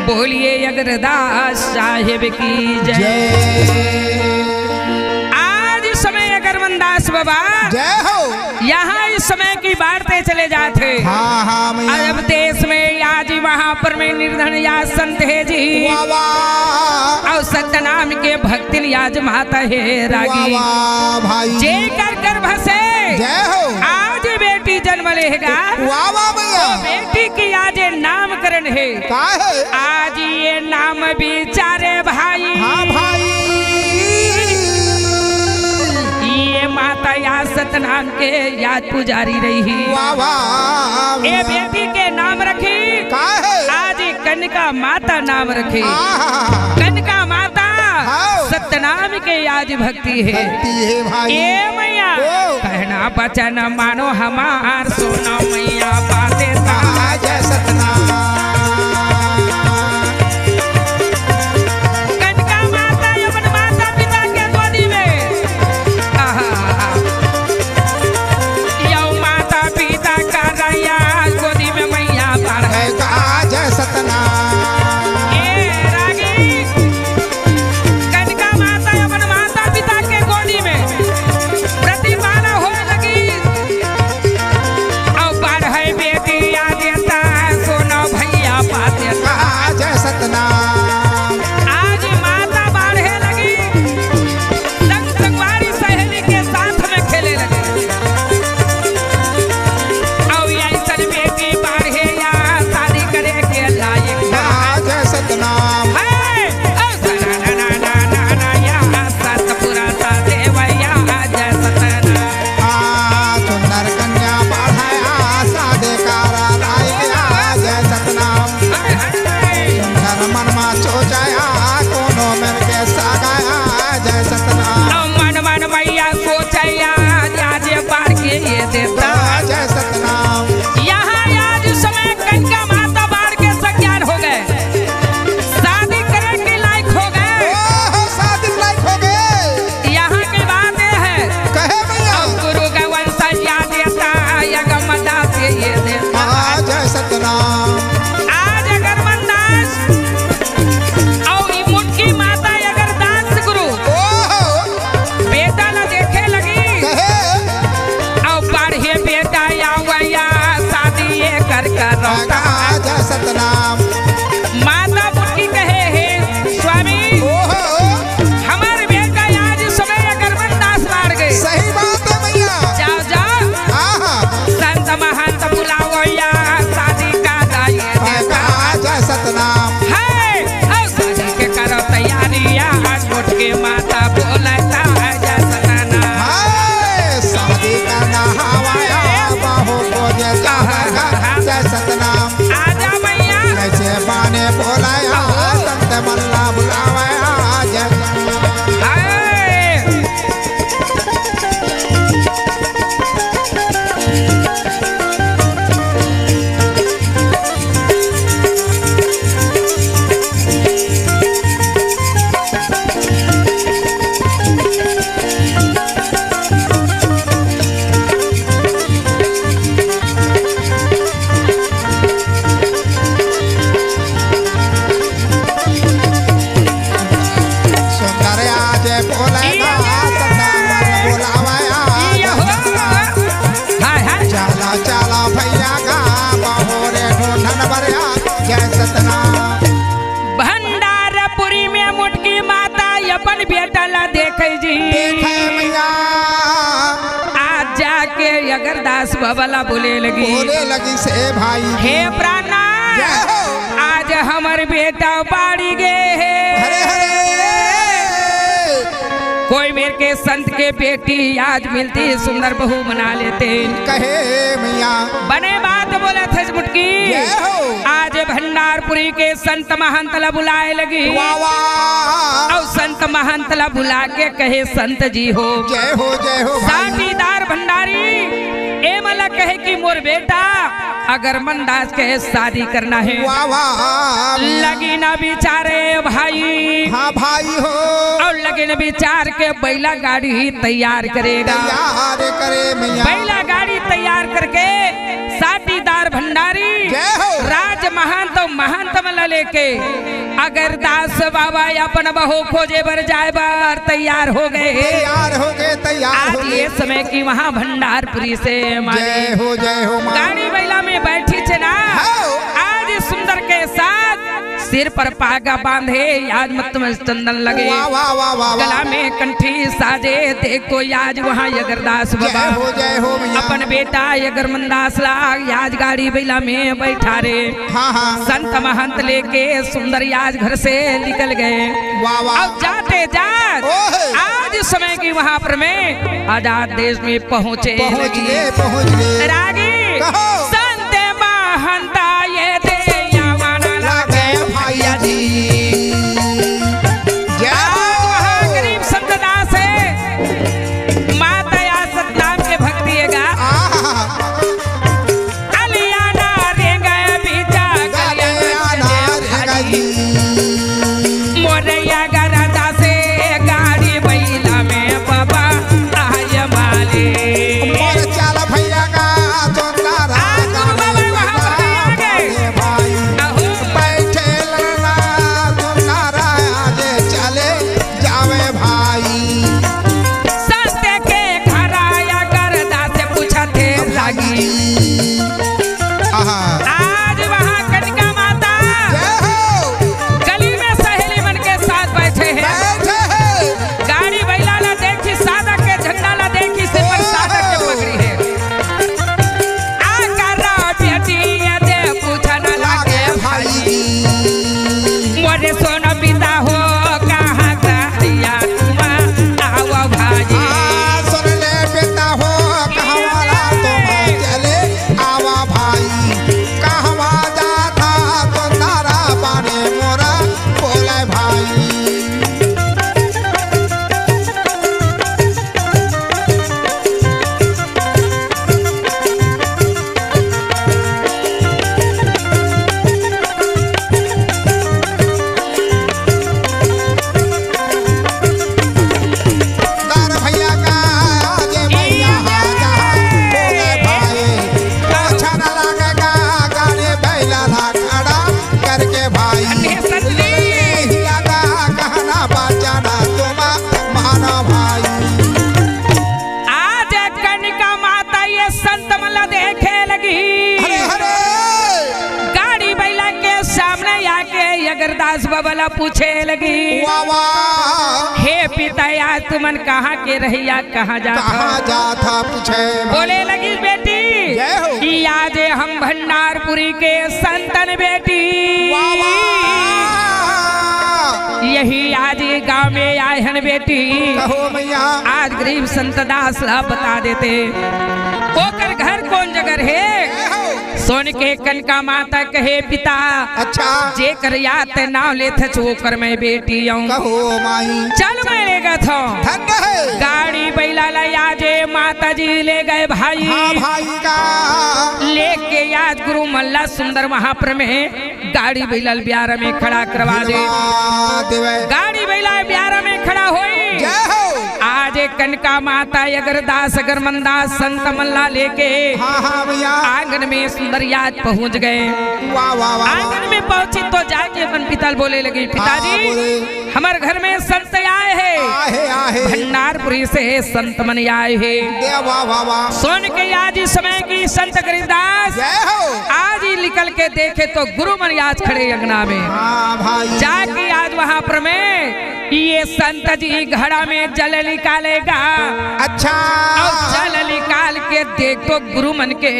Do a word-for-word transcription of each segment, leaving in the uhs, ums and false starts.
बोलिए अगरदास साहेब की जय। जय। आज समय अगरमन दास बाबा जय हो। यहाँ इस समय की बात चले जात हे। हाँ, हाँ, मैया। अरब देश में आज वहाँ पर में निर्धन या संत हे जी। वाह, वाह। अउ सतनाम के भक्तिन याज माता हे रागी। वाह, वाह, भाई। जेकर गर्भ से जय हो। आज बेटी जन्म लेगा। वाह, वाह, भैया। वो बेटी की आज नामकरण हे। का हे? आज ये नाम बिचारे भाई। हाँ, भाई। ये माता या सतनाम के याज पुजारी रही। वाह, वाह। ये बेटी के नाम रखी। का हे? आज कनका माता नाम रखे। आहा। कनका माता हाँ। सतनाम के आज भक्ति हे। भक्ति हे भाई। ए मैया, ओ। कहना बचन मानो हमार, सुनो मैया बाते ता। जय सतनाम। कनका माता अपन माता पिता के गोदी में। आहा। यौ माता पिता का रैया गोदी में मैया बाढ़े। का जय सतनाम। ए रागी, कनका माता अपन माता पिता के गोदी में प्रतिपाला होए लगी। अउ बाढ़े बेटी आ देता, सुनो भैया बात। का जय सतनाम। आज माता बाढ़े लगी। संग संगवारी सहेली के साथ में खेले लगे। अउ अइसन बेटी बाढ़े या शादी करे के लायक ना। जय सतनाम। है, ओ सना ना ना ना ना ना या सतपुरा सा देवैया जय सतनाम। आ, सुंदर कन्या बाढ़े आ, शादी करा लायक आ, जय सतनाम। है, है, है। सुंदर मन मा सोचाया, कोनो मन के सागाया, जय सतनाम। मन मन मैया सोचैया, आज बाढ़ के ये देता। जय सतनाम। यहाँ आज समय कनका माता बाढ़ के सज्ञान हो गए, शादी करे के लायक हो गए। ओहो, शादी लायक हो गए। यहाँ के बात ये है, कहे मैया। गुरु का वंशज या देता, या गमदा से ये देता। आ, जय सतनाम। आज अगर मनदास अउ ई मोटकी माता अगर दास गुरु ओहो। बेटा ला देखे लगी। कहे। अउ पढ़े बेटा या वैया शादी ये कर कर रोता। जय सतनाम। माता मोटकी कहे हे स्वामी। ओहो। हमर बेटा आज समय अगर मनदास बाढ़ गए। सही बात है मैया। जाओ, जाओ। आहा। संत महंत बुलावो या शादी का दाई देता। जय सतनाम। है, और शादी के करो तैयारी, आज मोटकी माता बोलता है जय सतनाम। हाय, शादी करना हवाया, बहू को जय जाएगा, जय सतनाम। आजा मैया। कैसे बाने बोलाया, संत मल्ला बुलावाया, जय सतनाम। हाय। सुंदर आज बोले ना, सतनाम बोलावे आज। हाय, हाय। चला, चला भैया का बहोरे ढूंढन बरिया, जय सतनाम। भंडारपुरी में मोटकी माता अपन बेटा ला देखे जी। देखे मैया। आज जाके अगरदास बाबा ला बोले लगी। बोले लगी से भाई। हे प्राणनाथ, जय हो। आज हमर बेटा बाढ़ी गे हे। हरे हरे। कोई मेर के संत के बेटी आज मिलती, सुंदर बहू बना लेते। कहे मैया। बने बात बोलत हस मोटकी। जय हो। आज भंडारपुरी के संत महंत ला बुलाए लगी। वाह, वाह। अउ संत महंत ला बुला के कहे, संत जी हो। जय हो, जय हो भाई। साटीदार भंडारी, ए मन ला कहे कि मोर बेटा अगरमन दास के शादी करना हे। वाह, वाह। लगिन बिचारे भाई। हाँ भाई हो। अउ लगिन बिचार के बैला गाड़ी तैयार करेगा। तैयार करे मैया। बैला गाड़ी तैयार करके साटीदार भंडारी, जय हो। राज महंत महंत मन ला लेके अगरदास बाबा अपन बहू खोजे बर जाए बर तैयार हो गए। तैयार हो गए, तैयार आज हो गए। ये समय की वहाँ भंडारपुरी से हमारी जय हो, जय हो माँ। गाड़ी बैला में बैठी छे ना। हाँ। आज सुंदर के साथ सिर पर पागा बांधे, आज मत में चंदन लगे। वाह, वाह, वाह, वाह, वाह। गला में कंठी साजे, देखो आज वहाँ अगरदास जय बाबा हो, जय हो मैया। अपन बेटा अगरमंदास ला आज गाड़ी बैला में बैठा रे। हाँ, हाँ। संत महंत लेके सुंदर आज घर से निकल गए। वाह, वाह। अब जाते जात ओहे। आज समय की वहाँ पर में आजाद देश में पहुँचे पहुँच लगी। गए, पहुँच गए। रागी कहो। संत महंता ये दे यावन लागे भैया जी। जय आज हो। वहाँ गरीब संत दास है, माता या सतनाम के भक्ति है गा। आहा। अलियाना रेंगे बीचा गलियाना गलियाना रेंगे। रेंगे। मोरैया गरदा से गाड़ी बैला में बाबा आय माले। मोर चाल भैया का सुंदर आज गुरु बाबा वहाँ पर आ गए। भाई अहो। बैठे लड़ना सुंदर आज चले जावे भाई। सत्य के घर आया गरदा से पूछा थे लागी। आहा। आज वहाँ कनिका माता जय हो। गली में सहेली मन के साथ बैठे हैं। बैठे हैं। गाड़ी बैला ला देखी, सादा के झंडा ला देखी, सिर पर सादा के पगड़ी है। आकर बेटी ये दे पूछन लागे भाई। मोरे सोना पिता हो कहाँ गया? आवा भाई। आ, सुन ले बेटा हो, कहवाला तुम चले आवा भाई। कहवा जाथा तो तारा बाने मोरा बोले भाई। दार भैया का आगे भैया हाथ बोले भाई, पाछा न लागेगा, गाड़ी बैला ला खड़ा करके भाई। अरे सल्ली। हिया का कहना बचना तुम मानो भाई। आज कनिका माता ये संत मन ला देखे लगी। हरे हरे। गाड़ी बैला के सामने आके अगरदास बाबा ला पूछे लगी। वाह, वाह। हे पिता, आज तुमन कहाँ के रहिया, कहाँ जात हो? कहाँ जात हो पूछे। बोले लगी बेटी जय हो। कि आज हम भंडारपुरी के संतन बेटी। वाह, वाह। यही आज ये गाँव में आए हन बेटी। कहो मैया। आज गरीब संत दास ला बता देते। ओकर घर कौन जगह हे? जय हो। सुन के कनका माता कहे पिता। अच्छा। जेकर याद ते नाव लेथच ओकर मैं बेटी आऊं। कहो माई। चल मैं लेगत हूं। धन्य है। गाड़ी बैला ला आजे माता जी ले गए भाई। हाँ भाई का। लेके आज गुरु मन ला सुंदर महापुर में गाड़ी बैला ल बियारा में खड़ा करवा दे। दिलवा देवे। गाड़ी बैला बियारा में खड़ा होई। जय हो। आज एक कनका माता अगरदास अगरमंदास संत मन ला लेके हाँ, हाँ भैया। आंगन में सुंदर आज पहुंच गए। वाह, वाह, वाह, वाह। आंगन में पहुंची तो जाके अपन पिता ल बोले लगी, हाँ, पिताजी, बोले। हमर घर में संत आए हे। आहे, आहे। भंडारपुरी से संत मन आए हे। दे वाह, वाह, वाह। सुन के आज इस समय की संत गरीबदास जय हो। आज ही निकल के देखे तो गुरु मन आज खड़े अंगना में। हाँ भाई। जाके आज वहां पर में ये संत जी घड़ा में जल निकालेगा। अच्छा। और जल निकाल के देख तो गुरु मन के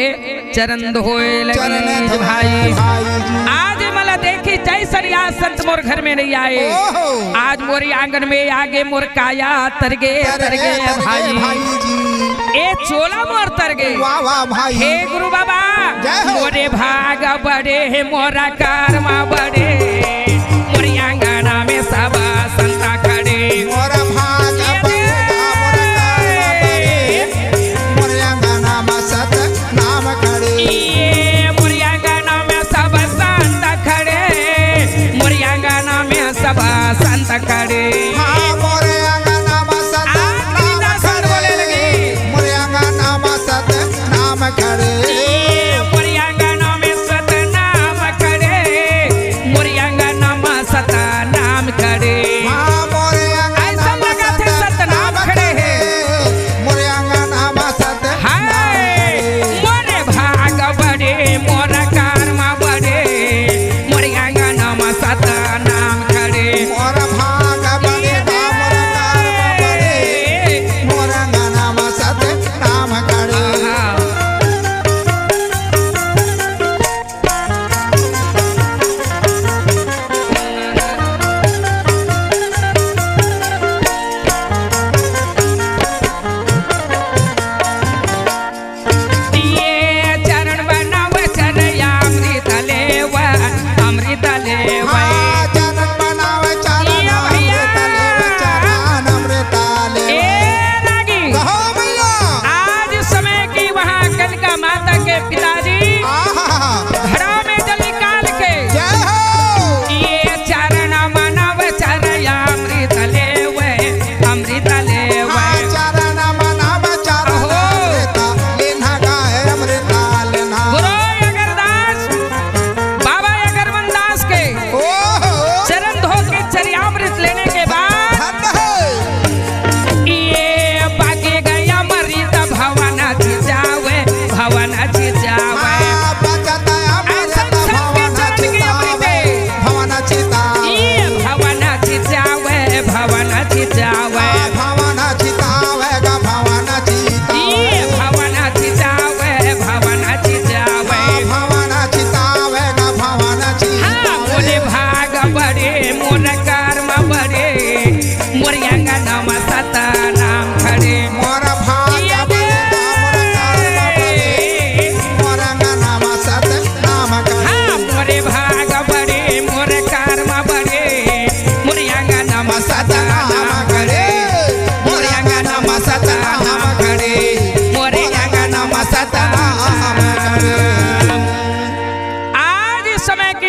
चरण धोए लगी चरण धोए भाई। भाई जी। आज मला देखी जैसन आज संत मोर घर में नहीं आए। ओहो। आज मोरी आंगन में आगे मोर काया तरगे, तरगे, तरगे तरगे भाई। भाई जी। ए चोला मोर तरगे। वाह, वाह भाई। हे गुरु बाबा, जय हो। मोरे भाग बड़े हे, मोरा कर्मा बड़े, मोरी आंगना में सब संता खड़े। मोरा भाग ये बड़े, दे। मोरा कर्मा बड़े, मोरी आंगना में सत नाम खड़े। ये मोरी आंगना में सब संत खड़े, मोरी आंगना में सब संत खड़े। हाँ, मोरे आंगना में सत आज नाम गीता सुन खड़े। बोले लगी। मोरे आंगना में सत नाम खड़े। ये मोरे आंगना में सत नाम खड़े,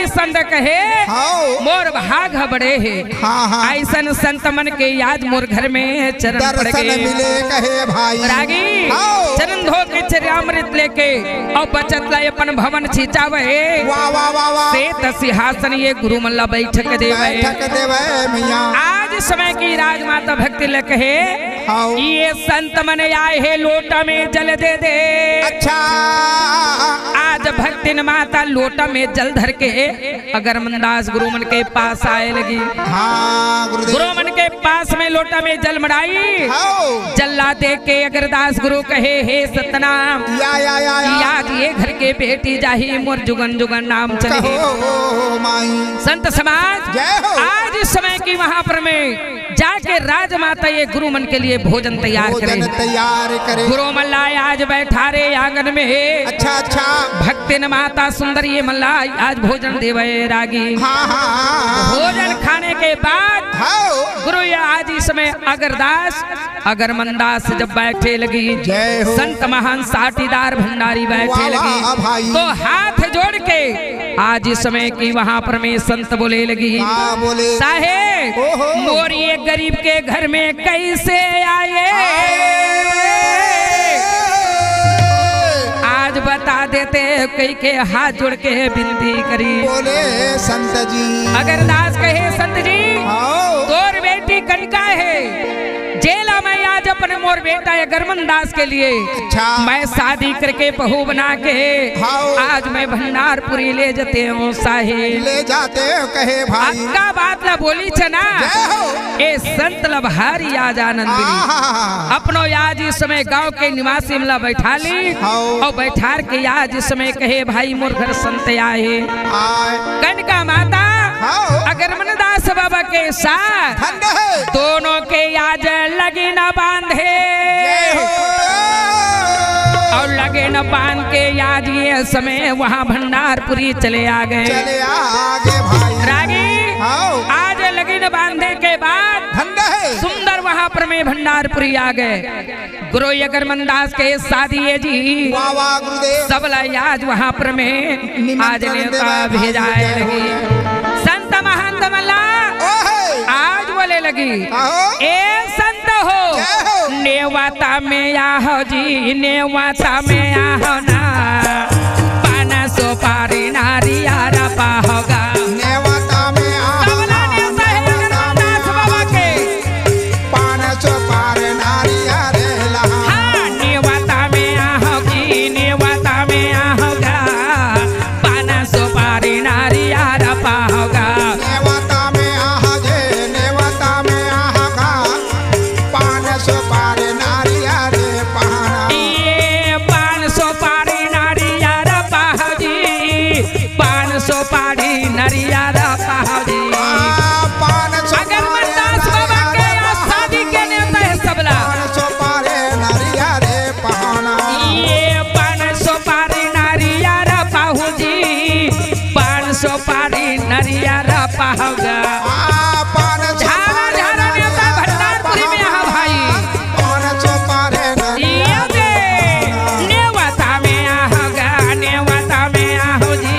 संत कहे, हव। मोर भाग ह बड़े हे। हाँ, हाँ। अइसन संत मन के आज मोर घर में चरण पड़ दर्शन गे। मिले कहे भाई। रागी, हव। चरण धो के चरणामृत लेके अउ बचत ला अपन भवन छिंचावे। वाह, वाह, वाह, वाह। सेत सिंहासन ये गुरु मन ला बैठक देवे। बैठक देवे मैया। आज समय की राजमाता भक्तिन ल कहे, हव। ये संत मन आए हे, लोटा में जल दे दे। अच्छा। आज भक्तिन माता लोटा में जल धर के अगरमन दास गुरु मन के पास आए लगी। हाँ, गुरुदेव। गुरु मन के पास में लोटा में जल मड़ाई। हव। जल ला देख के अगरदास गुरु कहे, हे सतनाम, या, या, या, या। कि आज ये घर के बेटी जाही, मोर जुगन जुगन नाम चलही। कहो, माई। संत समाज, जय हो। आज इस समय की वहां पर में जाके राजमाता ये गुरु मन के लिए भोजन तैयार करे। भोजन तैयार करे। गुरु मन ला आज बैठारे आंगन में हे। अच्छा, अच्छा। भक्तिन माता सुंदर ये मन ला आज भोजन देवे रागी। हाँ, हाँ, हाँ, हाँ। भोजन खाने के बाद हव। गुरु ये आज इस समय अगरदास, अगरमन दास जब बैठे लगी, जय हो। संत महान साटीदार भंडारी बैठे वाह, लगी, वाह, भाई। तो हाथ जोड़ के आज इस समय की वहां पर में संत बोले लगी, का बोले? साहेब, ओहो। मोर ये गरीब के घर में कैसे आए? आए। आज बता देते, कहि के हाथ जोड़ के बिनती करी। बोले संत जी। अगरदास कहे, संत जी, हव। तोर बेटी कनिका हे, जेला मैं आज अपन मोर बेटा अगरमन दास के लिए अच्छा। मैं शादी करके बहू बना के हव। आज मैं भंडारपुरी ले जाते हूँ साहेब। ले जाते हो कहे भाई। अक्का बात ला बोली छना। जय हो। ए संत ला भारी आज आनंद मिली। आहा। अपनो आज इस समय गांव के निवासी मन ला बैठा ली हव। अउ बैठार के आज इस समय कहे, भाई मोर घर संत आए। आए। कनिका माता हव। अगरमन दास बाबा के साथ धन्य है। दोनों के आज लगिन बांधे। जय हो। अउ लगिन बांध के आज ये समय वहाँ भंडारपुरी चले आ गए। चले आ गए भाई। रागी, हव। आज लगिन बांधे के बाद धन्य है। सुंदर वहाँ पर में भंडारपुरी आ गए। गुरु अगरमन दास के शादी हे जी। वाह, वाह, गुरुदेव। सबला आज वहाँ पर में निमंत्रण आज न्योता देवाय भाई भेजाए जय हो। लगी। संत महंत मन ला ओहे। आज बोले लगी। आहो। ए संत हो। जय हो। नेवता में आहो जी, नेवता में आहो ना। पान सुपारी नारियर पाहोगा। नेवता में आहो सबला ना, नेवता हे नेवता में अगरमन दास बाबा आहो। के। पान सुपारी नारियर लहा। हाँ, नेवता में आहो जी, नेवता में आहोगा। पान सुपारी नारियर पाहोगा। नेवता में आहो जे, नेवता में आहोगा। पान सुपारी नारियर पाना। ये पान सुपारी नारियर पाहो जी। पान सुपारी नरियर पाहो जी। आ, पान सुपारी अगरमन दास बाबा के नरियर आज शादी के नेवता हे सबला। पान सुपारी नरियर पाना। ये पान सुपारी नरियर पाहो जी। पान सुपारी नरियर पाहोगा। आ, पान झारा, सुपारी झारा नेवता नरियर भंडारपुरी में पाहोगा। आहा भाई। पान सुपारी नरियर ये दे, पाना। नेवता में आहोगा, नेवता में आहो जी।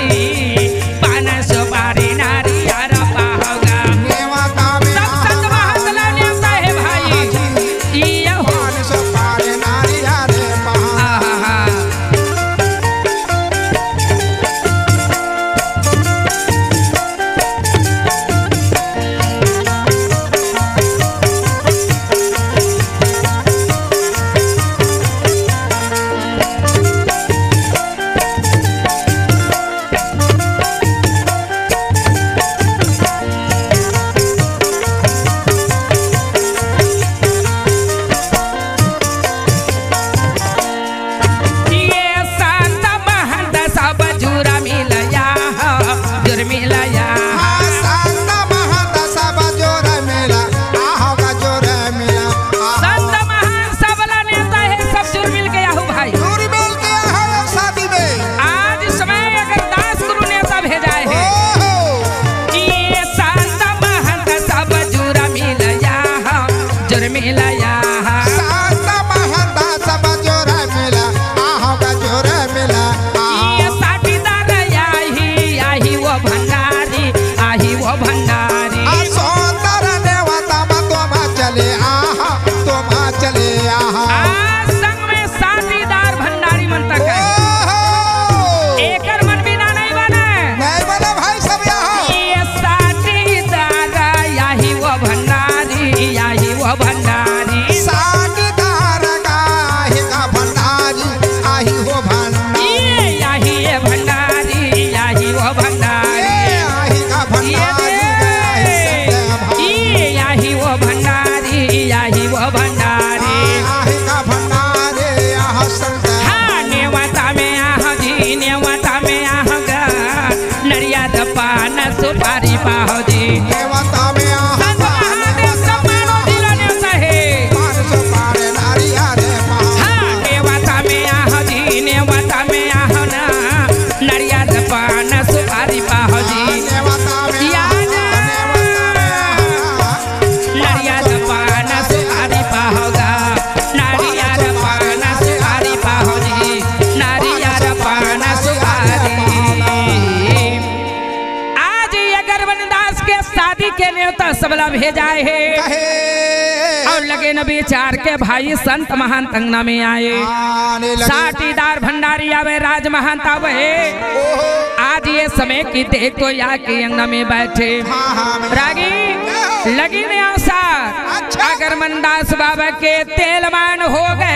पान सुपारी नारियर पाहोगा। नेवता में सब संत आहोगा। महासला नेवता हे भाई। जी। ये हो। पान सुपारी नारियर पाना। आहा। पान सुपारी पाहो जी। देवता में आहो संत महादेव सब मानो दिलो ने सहे। पान सुपारी नारिया रे पाहो। हाँ, देवता में आहो जी, नेवता में आहो ना। नारिया रे पान सुपारी पाहो जी। देवता में या आहो, ना। देवता में आहो। नारियल पान सुपारी पाहोगा, नारियल पान सुपारी पाहो जी, नारियल पान सुपारी। आज ये अगरबंद दास के शादी के न्योता सबला भेजाए हे। कहे। अउ लगे न बिचार के भाई संत महंत अंगना में आए। आने लगे। साटीदार भंडारी आवे, राज महंत आवे। ओहो। आज ये समय की देख तो या के अंगना में बैठे। हाँ, हाँ, मैं रागी, क्या हो? लगी ने अवसर। अच्छा। अगरमन दास बाबा के तेलमान हो गए। हो गए।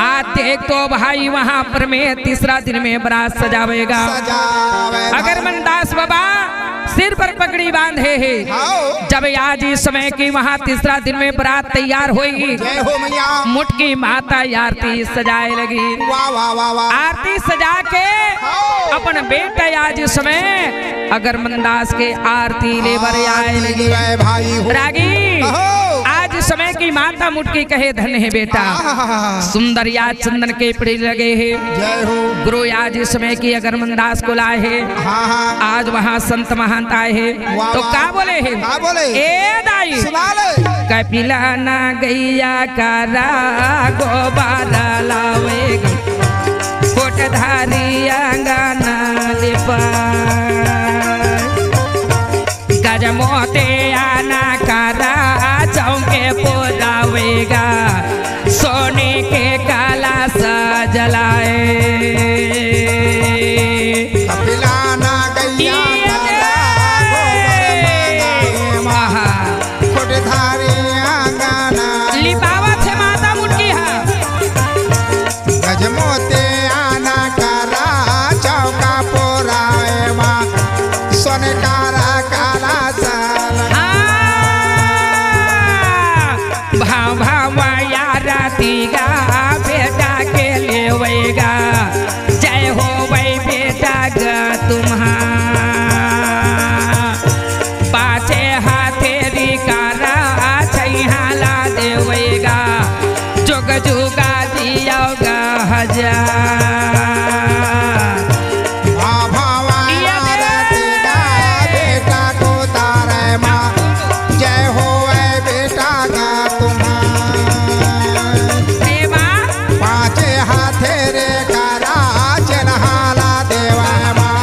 आज देख तो भाई वहाँ पर में तीसरा दिन में बरात सजावेगा। सजावेगा। अगरमन दास बाबा सिर पर पगड़ी बांधे हे। हाँ। जब आज इस समय की वहाँ तीसरा दिन में बरात तैयार होई, जय हो मैया। मुटकी माता आरती सजाए लगी। वाह, वाह, वाह, वाह। आरती सजा के हाँ। अपन बेटा आज समय अगरमन दास के आरती ले बर आए आरती लगे। ले भाई हो। रागी, अहो। आज समय की माता मुटकी कहे धन्य है बेटा। आहा। सुंदर या चंदन के पड़ी लगे है। जय हो। गुरु आज समय की अगरमन दास को लाए है। हाँ, हाँ। आज वहाँ संत महंत आए है। वाह, तो वाह। का बोले है? का बोले? ए दाई। सुना ले। कपिला ना गैया करा गोबर लावेगी। कोटधारी आंगन लिपा। गजमोते आना करा चौके पुरावेगा। सोने के कलश जलाए। कपिला ना गैया ये करा दे। गोबर मांगाए महा। आहा। कोटधारी आंगन। लिपावत हे माता मुटकी हा। गजमोते आना करा चौका पुराए मा। सोने कारा काला साल। हाँ। भाव भाव यार तीगा बेटा के लेवेगा। जय हो वही बेटा ग तुम्हार। पाछे हाथे रिकारा छैहाला देवेगा। जुग जुगा जियोगा हजार। आ भवानी या दे। रतिका बेटा को तारे माँ। जय हो ए बेटा का तुम्हार। देवा। पाछे हाथे रे करा चनहाला देवा माँ।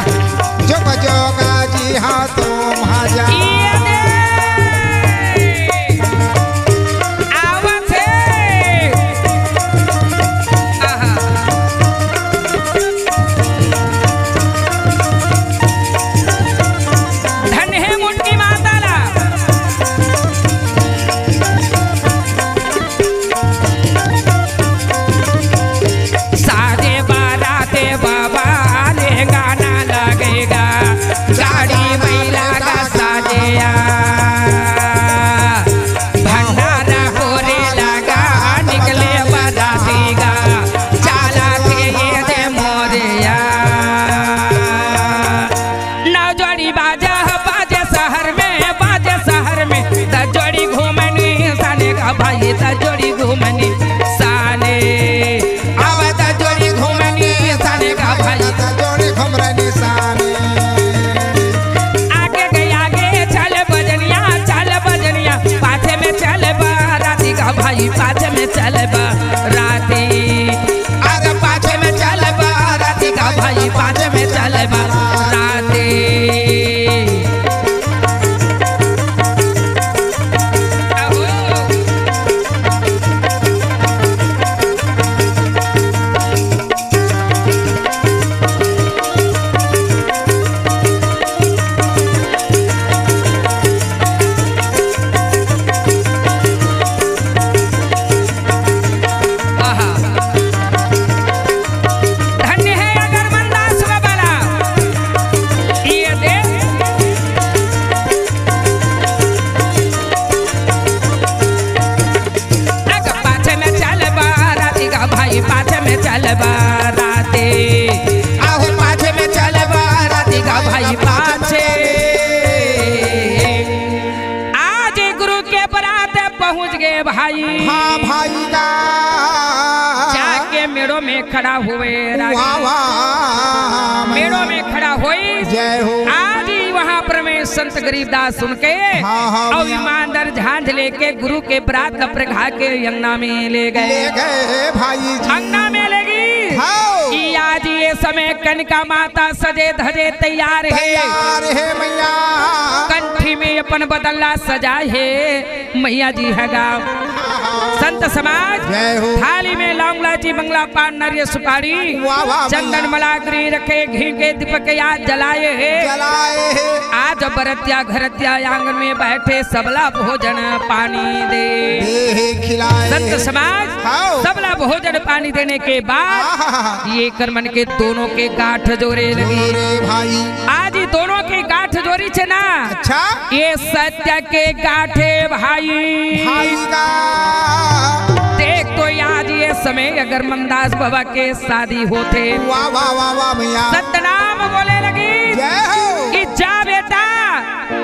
जुग जुग जी हाँ तुम हजार। ये दे। आवत हे। आहा। धन हे मुटकी माता ला। साजे बाराते बाबा रे गाना लगेगा, गाड़ी बैला का साजेया। भंडारा होरे लगा, निकले बराती गा, चाला के ये दे मोरिया। नौ जोड़ी बाजा बाजे शहर में, बाजे शहर में, दस जोड़ी घूमनी साने का भाई, दस जोड़ी घूमनी साने। आवा दस जोड़ी घूमनी साने का भाई। दस जोड़ी घूमनी साने। आगे के आगे चल बजनिया, चल बजनिया, पाछे में चल बराती का भाई, पाछे में चल बराती। अरे पाछे में चल बराती का भाई, पाछे में चल बराती। भाई। हाँ भाई का। जाके मेड़ो में खड़ा हुए रागी। वाह, वाह, मेड़ो में खड़ा होई। जय हो। आज ही वहाँ पर में संत गरीबदास सुन के हाँ, हाँ, और भैया। ईमानदार झांझ लेके गुरु के बरात ल प्रघा के अंगना में ले गए। ले गए भाई जी। अंगना में ले गई। हाँ। कि आज ये समय कनका माता सजे धजे तैयार है। तैयार है मैया। कंठी में अपन बदला सजाए है। मैया जी हगा। संत समाज जय हो। थाली में लौंग लाची मंगला पान नरियर सुपारी वाह, वाह, चंदन मैया। मलागरी रखे घी के दीपक याद जलाए है। जलाए है। आज बरतिया घरतिया आंगन में बैठे सबला भोजन पानी दे। दे खिलाए। संत समाज हाँ। सबला भोजन पानी देने के बाद आहा। ये कर मन के दोनों के गांठ जोरे लगी। जोरे भाई। आज ही दोनों के गांठ जोरी छे ना। अच्छा। ये सत्य के गांठे भाई। भाई का। देख तो आज ये समय अगर मनदास बाबा के शादी होथे। वाह, वाह, वाह, वाह भैया। सतनाम बोले लगी जय हो। कि जा बेटा,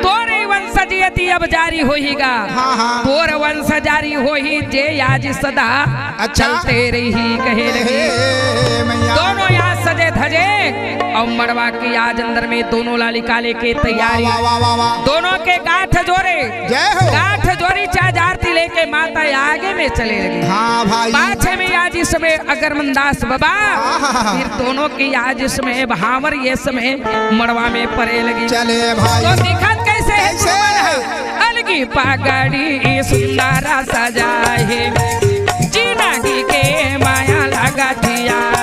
तोरे वंशज यदि अब जारी होहीगा। हाँ, हाँ। तोर वंश जारी होही जे आज सदा अच्छा। चलते रही कहे लगी। हे मैया। दोनों यहाँ सजे धजे और मड़वा के आज अंदर में दोनों ला निकाले के तैयारी। वाह, वाह, वाह, वाह। दोनों के गांठ जोरे। जय हो। गांठ जोरी चाहे आरती लेके माता आगे में चले लगी। हाँ भाई। पाछे में आज इस समय अगरमनदास बाबा, हाँ, हाँ, हाँ। फिर दोनों की आज इस समय भांवर ये समय मड़वा में परे लगी। चले भाई। तो दिखत कैसे है कैसे? कुंवर है? अलगी पगड़ी सुंदर सजा है, जिनगी के माया लगा दिया।